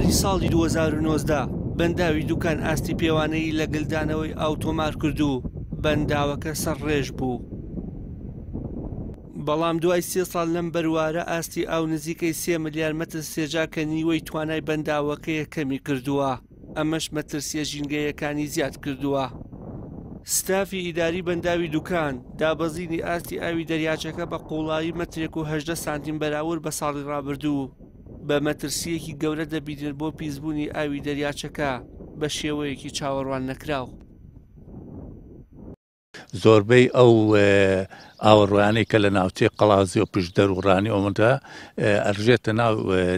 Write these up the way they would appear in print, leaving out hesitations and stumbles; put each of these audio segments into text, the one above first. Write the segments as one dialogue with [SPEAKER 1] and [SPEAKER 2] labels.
[SPEAKER 1] بەرواری ساڵی 2019 بەنداوی دوکان ئاستی پێوانەیی لە گلدانەوەی ئاو تۆمار کرد و بەنداوەکە سەرڕێژ بوو. بەڵام دوای سێ ساڵ لەم بەروارە ئاستی ئاو نزیکەی 3 ملیار مەتر سێجا کە نیوەی توانای بەنداوەکەیە کەمی کردووە، ئەمەش مەترسییە ژینگەیەکانی زیاد کردووە. ستافی ئیداری بەنداوی دوکان، دابەزینی ئاستی ئاوی دەریاچەکە بە قووڵایی مەترێک و 18 سانتیم بەراورد بە ساڵی ڕابردوو، بە مەترسییەکی گەورە دەبینێت بۆ پیسبوونی ئاوی دەریاچەکە بە شێوەیەکی چاوەڕوان نەکراو.
[SPEAKER 2] زۆربەی ئەو ئاوەڕۆیانەی کە لە ناوچەی قەڵازی و پشدەر و ڕانی ئەومەدا ئەرژێتە ناو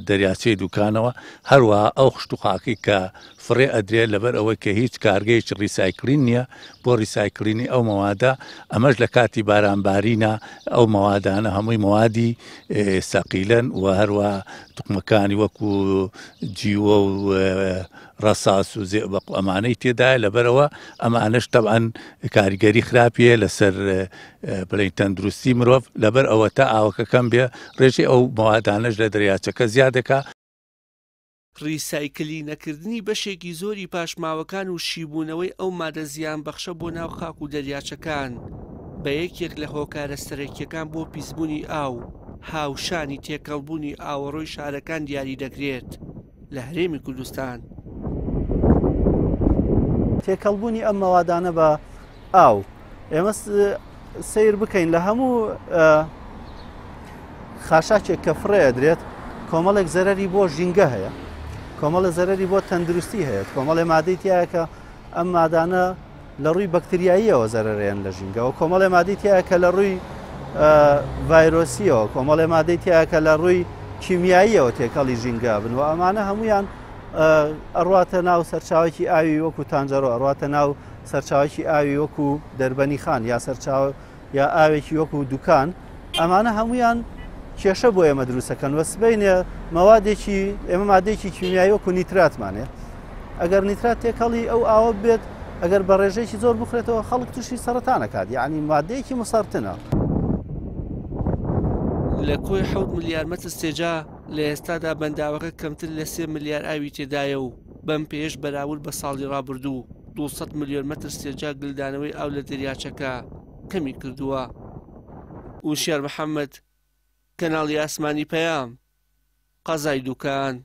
[SPEAKER 2] دەریاچەی دوکانەوە، هەروەها ئەو خشت و خاکەی کە فڕێ ئەدرێت لەبەر ئەوەی کە هیچ کارگەیەکی ڕیسایکلین نییە بۆ ڕیسایکلینی ئەو مەوادە، ئەمەش لە کاتی بارانبارینە ئەو مەوادانە هەمووی مەوادی سەقیلەن و هەروەها توخمەکانی وەکو جیوە و ڕەساس و زئبق و ئەمانەی تێدایە، لەبەرئەوە ئەمانەش تەبعەن کاریگەری خراپی هەیە لەسەر بڵێین تەندروستی مرۆڤ، لەبەر ئەوە تا ئاوەکە کەم بێ ڕێژەی ئەو مەوادانەش لە دەریاچەکە زیاد دەکا.
[SPEAKER 1] ڕیسایکلی نەکردنی بەشێکی زۆری پاشماوەکان و شیبوونەوەی ئەو مادە زیانبەخشە بۆ ناو خاک و دەریاچەکان بە یەکێک لە هۆکارە سەرەکییەکان بۆ پیسبوونی ئاو هاوشانی تێکەڵبوونی ئاوەڕۆی شارەکان دیاری دەکرێت. لە هەرێمی کوردستان.
[SPEAKER 3] تێکەڵبوونی ئەم مەوادانە بە ئاو ئێمە سیر بکەین لە هەموو خاشاکێک کە فڕێ ئەدرێت کۆمەڵێک زەرری بۆ ژینگە هەیە کۆمەڵە زەرری بۆ تەندروستی هەیە کۆمەڵێ مادەی تایە کە ئەم مادانە لە ڕووی بەکتریاییەوە زەرەرەیەن لە ژینگەوە کۆمەڵێ مادەی تایە کە لە ڕووی ڤایرۆسیەوە کۆمەڵێ مادەی تایە کە لە ڕووی کیمیاییەوە تێکەڵی ژینگە بن و ئەمانە هەمویان ئەڕواتە ناو سەرچاوێکی ئاوی وەکو تانجەرۆ ئەڕواتە ناو سەرچاوێکی ئاوی وەکو دەربەنی خان یا سەرچاو یا ئاوێکی وەکو دوکان ئەمانە هەمویان کێشە بۆ ئێمە دروستەکەن و سبینێ مەوادێکی ئێمە مادەیەکی کیمیایی وەکو نیتراتمانێ ئەگەر نیترات تێکەڵی ئەو ئاوە بێت ئەگەر بە ڕێژەیەکی زۆر بخرێتەوە خەڵک تووشی سەرەتانەکات یعنی مادەیەکی مسەرتنە.
[SPEAKER 1] لە کۆی 7 ملیار مەتر سێجا لە ئێستادا بەنداوەکە کەمتر لە 3 ملیار ئاوی تێدایە و بەم پێیەش بەراورد بە ساڵی ڕابردوو 200 ملیۆن مەتر سێجا گلدانەوەی ئاو لە دەریاچەکە کەمی کردووە. وشیار محەممەد، کەناڵی ئاسمانی پەیام، قەزای دوکان.